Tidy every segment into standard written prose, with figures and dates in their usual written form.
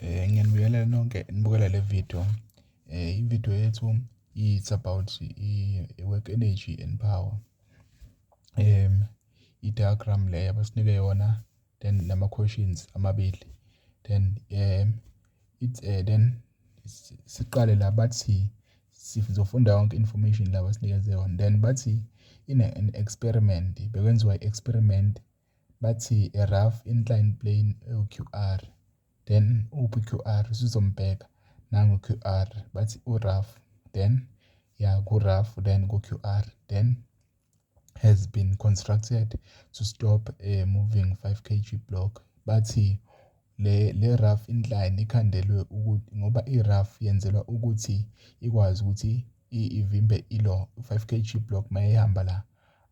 Ngiyanibingelela nonke nibukela le video. I-video yethu it's about i-work, energy and power. I-diagram le abasinike yona, then nama-questions amabili. Then it's then siqale la, bathi sizofunda yonke information la basinikeze yona. Then bathi in an experiment, bekwenziwa i-experiment, bathi a rough inclined plane ewu-QR. Then uphi u-QR? Sizombheka, nangu QR. Bathi u-rough, then ya ku-rough, then ku-QR, then has been constructed to stop a moving 5 kg block. Bathi le rough incline ikhandelwe ukuthi, ngoba i-rough yenzelwa ukuthi ikwazi ukuthi ivimbe ilo 5 kg block mayehamba la,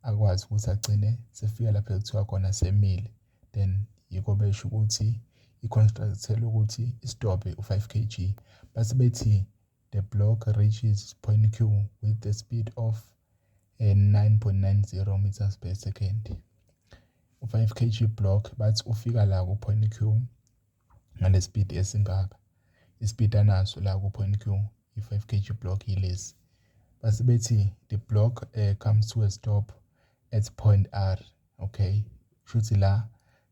akwazi ukuthi agcine sefika lapho ekuthiwa khona semile. Then yikho besho ukuthi i-constructelwe ukuthi i-stop u-5 kg. Base bethi the block reaches point Q with the speed of 9.90 meters per second. U-5 kg block bathi ufika la ku-point Q ngale speed esingaka. I-speed anaso la ku-point Q i-5 kg block yilesi. Base bethi the block comes to a stop at point R. Okay, shuthi la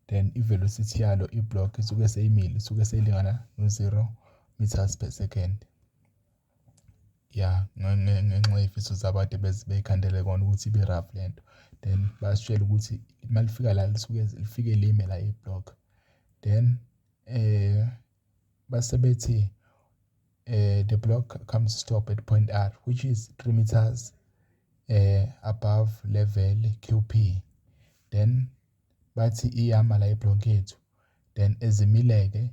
then i-velocity yalo i-block isuke seyimile, isuke seyilingana no-0 meters per second. Ya, ngenxa yezifiso zabo kade beyikhandele kona ukuthi ibe rough lento. Then bayasitshela ukuthi malifika la lisuke lifike lime la i-block. Then base bethi the block comes to stop at point R, which is 3 meters above level QP. Then bathi iyama la i-block yethu. Then ezimile-ke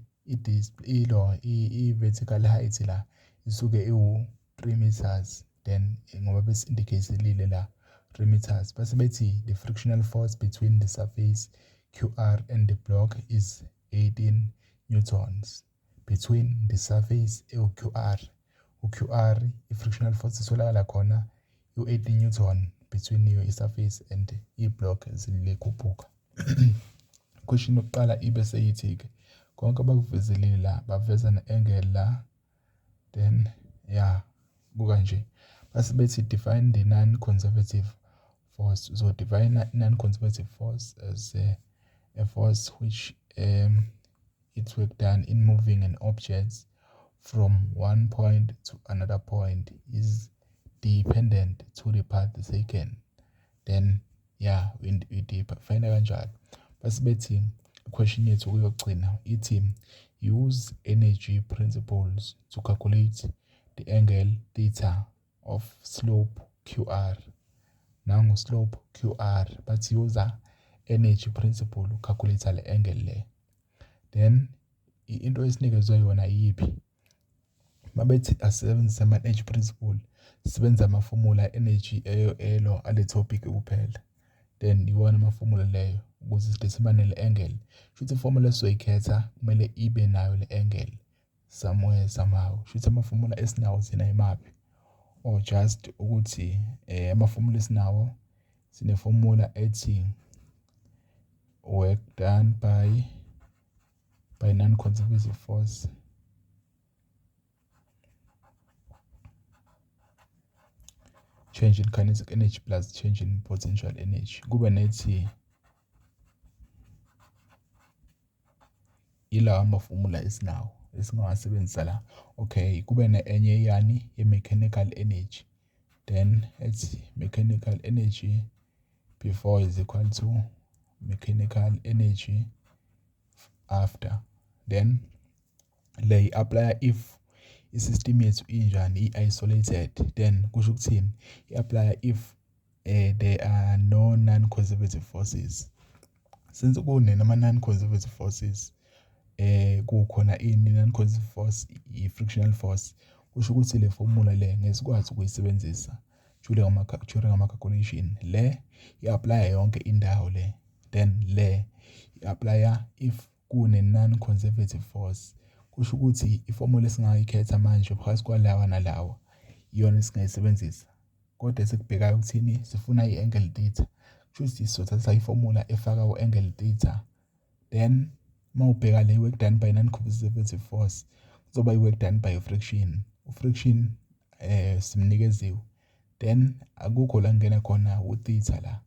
ilo i-vertical height la isuke iwu-3 meters, then ngoba besi-indicate-ile la 3 meters. Base bethi the frictional force between the surface QR and the block is 18 newtons. Between the surface ewu-QR, u-QR, i-frictional force itholakala khona u-18 newton between i-surface and i-block zilikhuphuka. Question yokuqala ibe seyithi-ke konke abakuvezelile la, baveza ne-angle la. Then ya, buka nje, base bethi define the non-conservative force. So define non-conservative force as a force which its work done in moving an object from one point to another point is dependent to the path taken. Then yeah, we define kanjalo. Base bethi question yethu kuyogcina ithi use energy principles to calculate the angle theta of slope QR. Nangu slope QR, bathi use energy principle calculate le angle le. Then into esinikezwe yona iyiphi? Mabethi asebenzise ama-energy principle, sisebenzisa amafomula energy elo ale topic kuphela. Then iwona amafomula leyo ukuze si-determine le angle. Shuthi ifomula esizoyikhetha kumele ibe nayo le angle somewhere, somehow. Shuthi amafomula esinawo thina imaphi? Or just ukuthi amafomula esinawo, sinefomula ethi work done by non-conservative force change in kinetic energy plus change in potential energy. Kube nethi ilawa amafomula esinawo esingawasebenzisa la. Okay, kube ne-enye yani ye-mechanical energy. Then ethi mechanical energy before is equal to mechanical energy after. Then le i-apply if i-system yethu injani, i-isolated. Then kusho ukuthini? I-apply if there are no non-conservative forces. Since kunama-non-conservative forces, kukhona ini non-conservative force, i-frictional force, kusho ukuthi le formula le ngeke sikwazi ukuyisebenzisa during ama-calculation. Le i-apply yonke indawo le. Then le i-apply if kune-non-conservative force. Kusho ukuthi ifomula esingayikhetha manje phakathi kwalawa nalawa iyona esingayisebenzisa. Kodwa esikubhekayo ukuthini? Sifuna i-angle theta. Kusho ukuthi sizothatha ifomula efaka u-angle theta. Then Uma ubheka le work done by non-conservative force, kuzoba i-work done by friction. U-friction simnikeziwe. Then akukho la kungena khona u-theta la.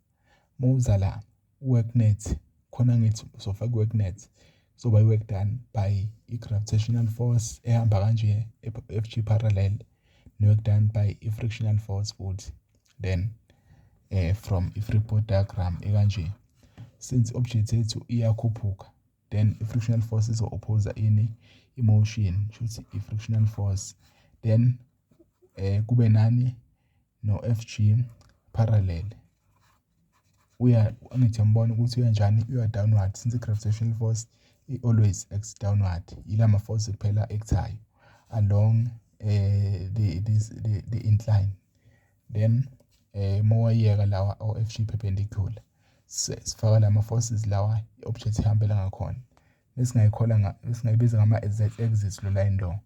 Mawuza la work net, khona ngithi uzofaka i-work net, kuzoba i-work done by i-gravitational force ehamba kanje FG parallel, ne-work done by i-frictional force futhi. Then from i-free body diagram ekanje, since object yethu iyakhuphuka, then i-frictional force izo-oppose ini? I-motion, shuthi i-frictional force. Then kube nani? No FG parallel. Uya, angithi uyambona ukuthi uya njani? Uya downward, since i-gravitational force i-always acts downward. Yila ma-force kuphela act-ayo along the incline. Then mawayeka lawa o FG perpendicular, sifaka lama forces lawa i-object ihambela ngakhona. Esingayikhola, esingayibiza ngama z axis, lo line lo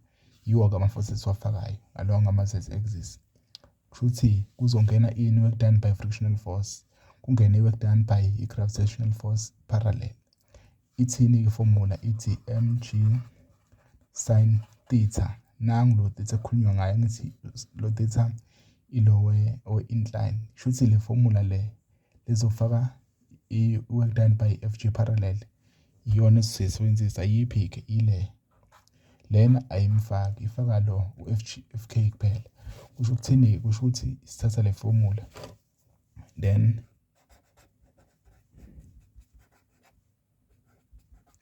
yiwo-ke ama-forces esiwafakayo along ama-z axis. Kusho ukuthi kuzongena ini? Work done by frictional force, kungene i-work done by i-gravitational force parallel. Ithini i-formula? Ithi mg sin theta. Nangu lo theta ekukhulunywa ngayo, ngithi lo theta ilo we-incline. Kusho ukuthi le formula le lezofaka i-work done by FG parallel iyona esizoyisebenzisa. Yiphi-ke ile? Lena ayimfaki, ifaka lo u-FG FK kuphela. Kusho ukuthini? Kusho ukuthi sithatha le formula, then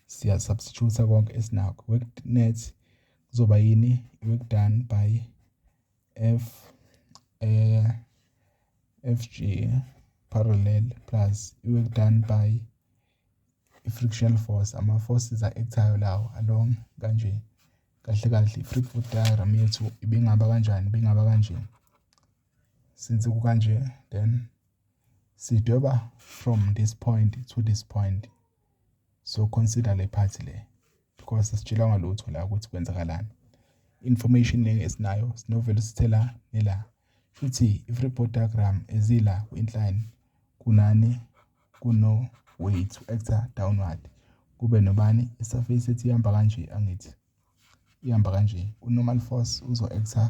siya substitute konke esinakho. Work net kuzoba yini? Work done by F FG parallel plus work done by i-frictional force, ama-forces a-act-ayo lawo along kanje. Kahle kahle i-free body diagram yethu ibingaba kanjani? Ibingaba kanje. Since kukanje, then sidweba from this point to this point. So consider le part le, because asitshelwanga lutho la ukuthi kwenzakalani. Information le esinayo sinovele sithela nela. Futhi i-free body diagram ezila ku-incline kunani? Kuno weight u-act-a downward. Kube nobani? I-surface ethi ihamba kanje, angithi ihamba kanje. U-normal force uzo-act-a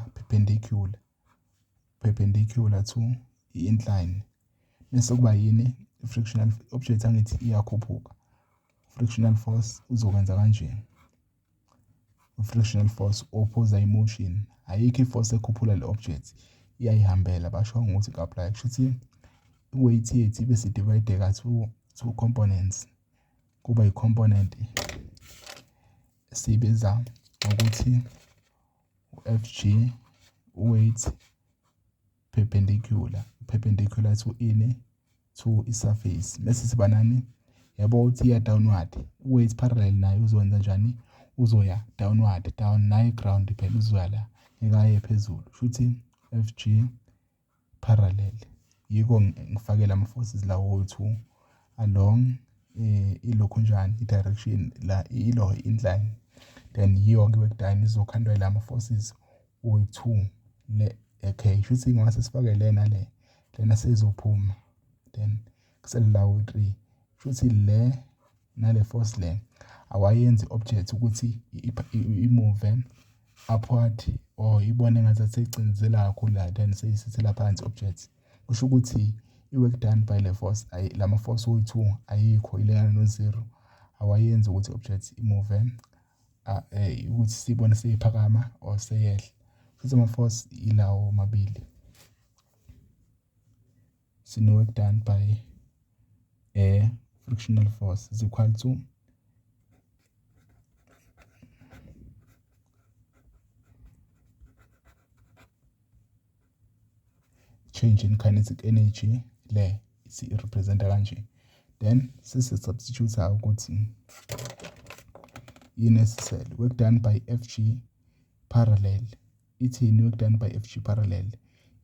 perpendicular to i-incline. Bese kuba yini? I-frictional object, angithi iyakhuphuka. Frictional force uzokwenza kanje. Frictional force oppose i-motion. Ayikho i-force ekhuphula le object, iyayihambela, basho ngokuthi ku-apply. Kusho ukuthi i-weight yethu ibe si-divide-ka two components, kuba i-component esiyibiza ngokuthi u-FG weight perpendicular to ini? To i-surface. Bese siba nani? Yabo ukuthi iya downward. Weight parallel nayo uzokwenza njani? Uzoya downward, down nayo ground phela, uzoya la, ngeke aye phezulu. Kusho ukuthi FG parallel, yiko ngifake lama forces lawo two along ilokhu njani, i-direction la ilo incline. Then yiyo-ke work done izokhandwa lama forces oyi-two le. Okay, shuthi ngase sifake le nale, lena seyizophuma, then kusele lawo 3. Shuthi le nale force le awayenzi object ukuthi i-move upward or ibone ngathi seyicindezela kakhulu la, then seyisithela phansi object. Kusho ukuthi i-work done by le force, lama force oyi-two ayikho, ilingana no-zero. Awayenzi ukuthi object i-move, ukuthi siyibone seyiphakama or seyehla. Futhi ama-force ilawo mabili. Sino work done by a frictional force is equal to change in kinetic energy, le si-represent-a kanje. Then sisi-substitute ukuthi yini esisele? Work done by FG parallel. Ithini work done by FG parallel?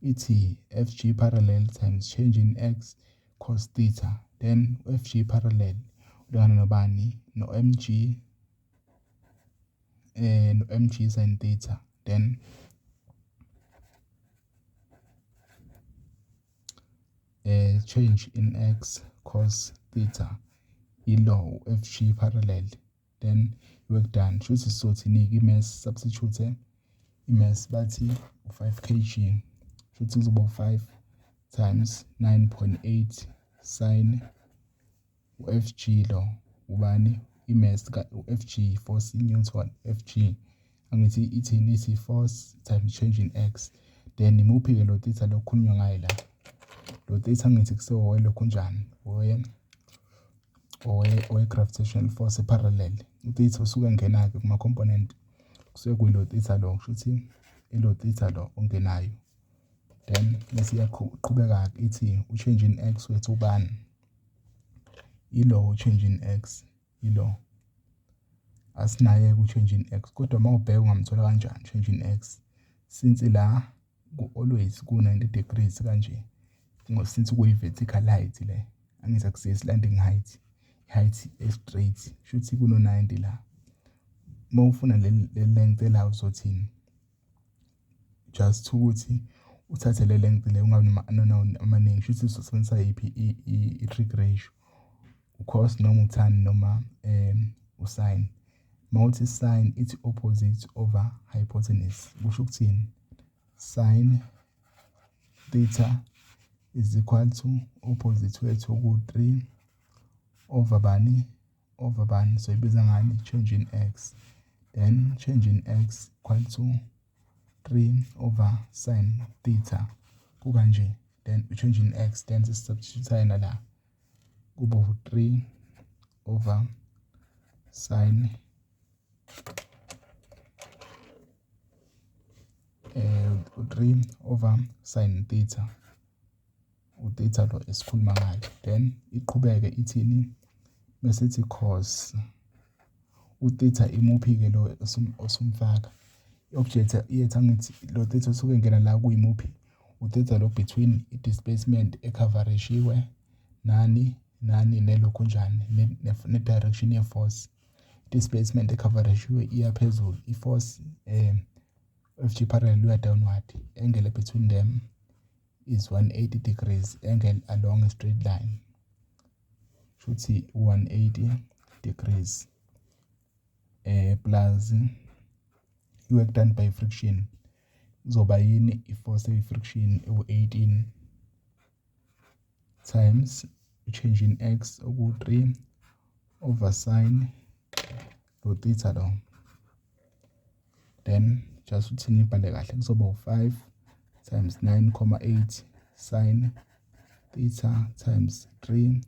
Ithi FG parallel times change in x cos theta. Then FG parallel ulingana nobani? No mg, no mg sin theta. Then change in x cos theta ilo FG parallel. Then work done, shuthi sizothini-ke i-mass, substitute i-mass bathi u-5 kg, shuthi kuzoba u-5 times 9.8 sin u-Fg lo ubani i-mass u-Fg force i-Newton Fg angithi ithini ithi force times change in x. Then imuphi-ke lo theta lo khulunywa ngayo la? Lo theta angithi kusewowe kunjani owe-gravitational force parallel. U-theta usuke engena-ke kuma-component kusuke kuyilo theta lo, kusho ukuthi ilo theta lo ongenayo. Then bese iyaqhubeka-ke ithi u-change in x wethu ubani? Ilo change in x ilo asinaye-ke u-change in x, kodwa uma ubheka ungamthola kanjani change in x since la ku-always ku-90 degrees kanje, since kuyi-vertical height le, angithi akusiyo slanting height, height e-straight, shuthi kuno-90 la. Uma ufuna le length la uzothini? Just ukuthi uthathe le length le ungabi nama-unknown amaningi, shuthi uzosebenzisa yiphi i-trig ratio, u-cos noma u-tan noma u-sin. Uma uthi sin ithi opposite over hypotenuse, kusho ukuthini? Sin theta is equal to opposite wethu ku-3 over bani over bani, soyibiza ngani? Change in x. Then change in x equal to 3 over sin theta kukanje. Then change in x, then sisubstitute yena la kube u-3 over sin 3 over sin theta, u-theta lo esikhuluma ngayo. Then iqhubeke ithini? Bese ithi cos u-theta imuphi-ke lo osumfaka i-object yethu, angithi lo theta osuke engena la kuyimuphi u-theta lo between i-displacement ecoverishiwe nani nani nelokhu njani ne-direction ye-force. Displacement ecoverishiwe iya phezulu, i-force Fg parallel uya downward, angle between them is 180 degrees, angle along a straight line, shuthi 180 degrees plus i-work done by friction kuzoba yini? I-force eyi-friction ewu-18 times change in x oku-3 over sin lo theta lo. Then just uthi ngibhale kahle, kuzoba u-5 times 9.8 sin theta times 3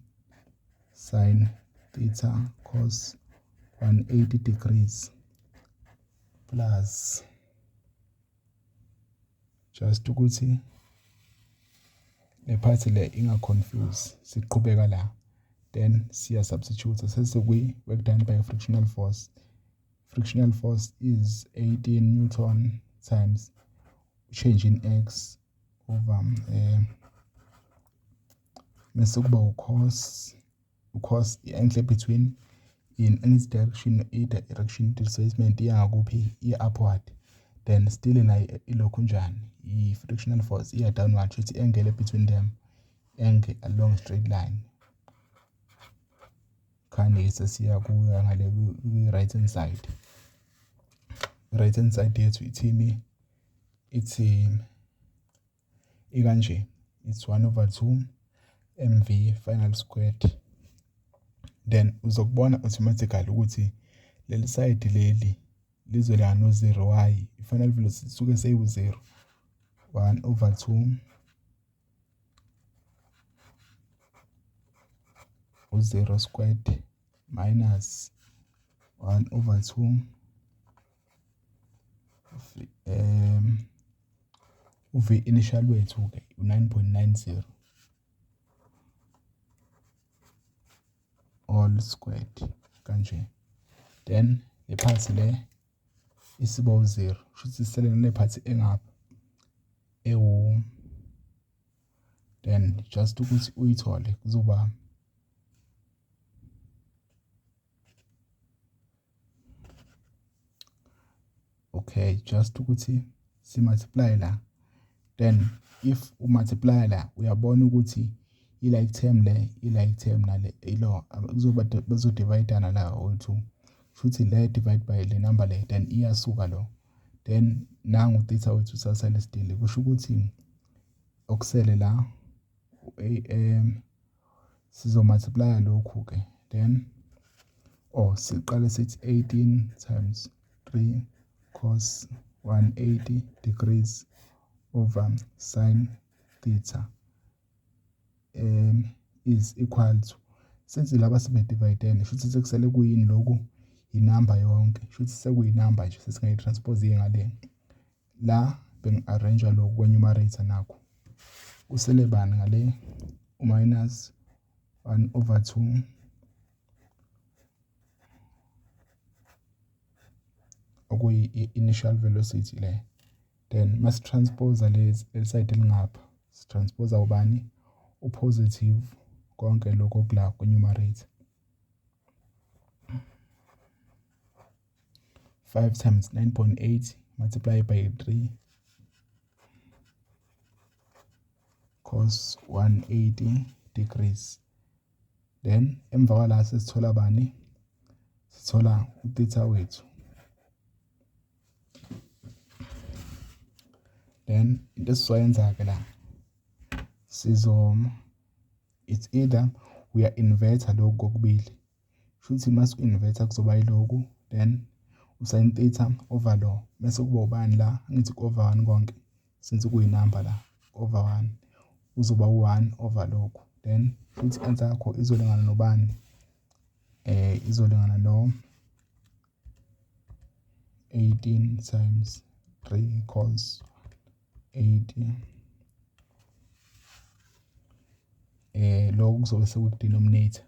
sin theta cos 180 degrees plus, just ukuthi le part le inga-confuse, siqhubeka la, then siya substitute sesikwi work done by frictional force. Frictional force is 18 newton times change in x over bese kuba u-cos i-angle between in any direction, i-direction displacement iya ngakuphi? Iya upward. Then still nayo ilokhu njani i-frictional force iya downward, shuthi angle between them, angle along straight line. Khani sesiya kuya ngale kwi-right hand side. Right hand side yethu ithini? Ithi ikanje, it's 1 over 2 mv final squared. Then uzokubona automatically ukuthi leli side leli lizolingana no-0. Why? I-final velocity isuke seyiwu-0. 1 over 2 u-0 squared minus 1 over 2 u-v initial wethu-ke u-9.90 all squared kanje. Then le part le isiba u-0, kusho sisele nale part engapha ewu. Then just ukuthi uyithole kuzoba okay, just ukuthi si multiply la. Then if u multiply la uyabona ukuthi i-like term le, i-like term nale ilo kuzoba bezodividana la all two. Shuthi le divide by le number le, then iyasuka lo. Then nangu theta wethu usasele still. Kusho ukuthi okusele la sizomultiplya lokhu ke, then or siqale sithi 18 times 3 cos 180 degrees over sin theta is equal to, since laba sebedividene, shuthi sekusele kuyini lokhu, inamba yonke, shuthi sekuyinamba nje sesingayi-transpose iye ngale. La bengi-arrange lokhu kwe-numerator nakho kusele bani ngale, minus 1 over 2 okuyi-initial velocity le. Then masi-transpose lezi side elingapha, si-transpose ubani, u-positive konke lokho okula kwi-numerator. 5 times 9.8 multiply by 3 cos 180 degrees. Then emva kwala sesithola bani, sithola utheta wethu. Then into esizoyenza ke la, sizo it's either we are inverter lokhu kokubili, shuthi mase u-inverter kuzoba yiloku, then usin theta over lo, bese kuba ubani la, angithi ku-over 1 konke, since kuyinamba la over 1 uzoba u-1 over lokhu. Then futhi answer yakho izolingana nobani, izolingana no 18 times 3 cos 80. Lokhu kuzobe sekuku-denominator.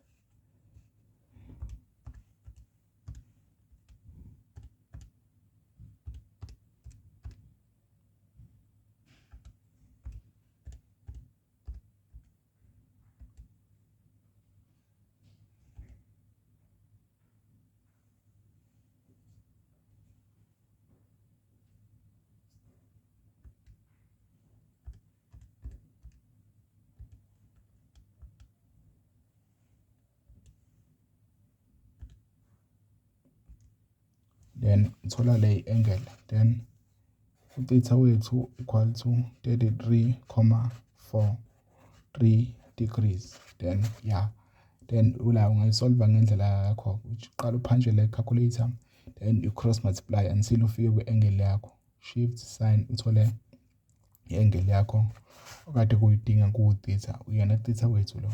Then uthola le angle, then utheta wethu equal to 33.43 degrees. Then yeah, then ula ungayisolva ngendlela yakho, uqala uphanje le calculator, then you cross multiply until ufike kwi-angle yakho, shift sin, uthole i-angle yakho okade kuyidinga ku-theta. Uyena theta wethu lo.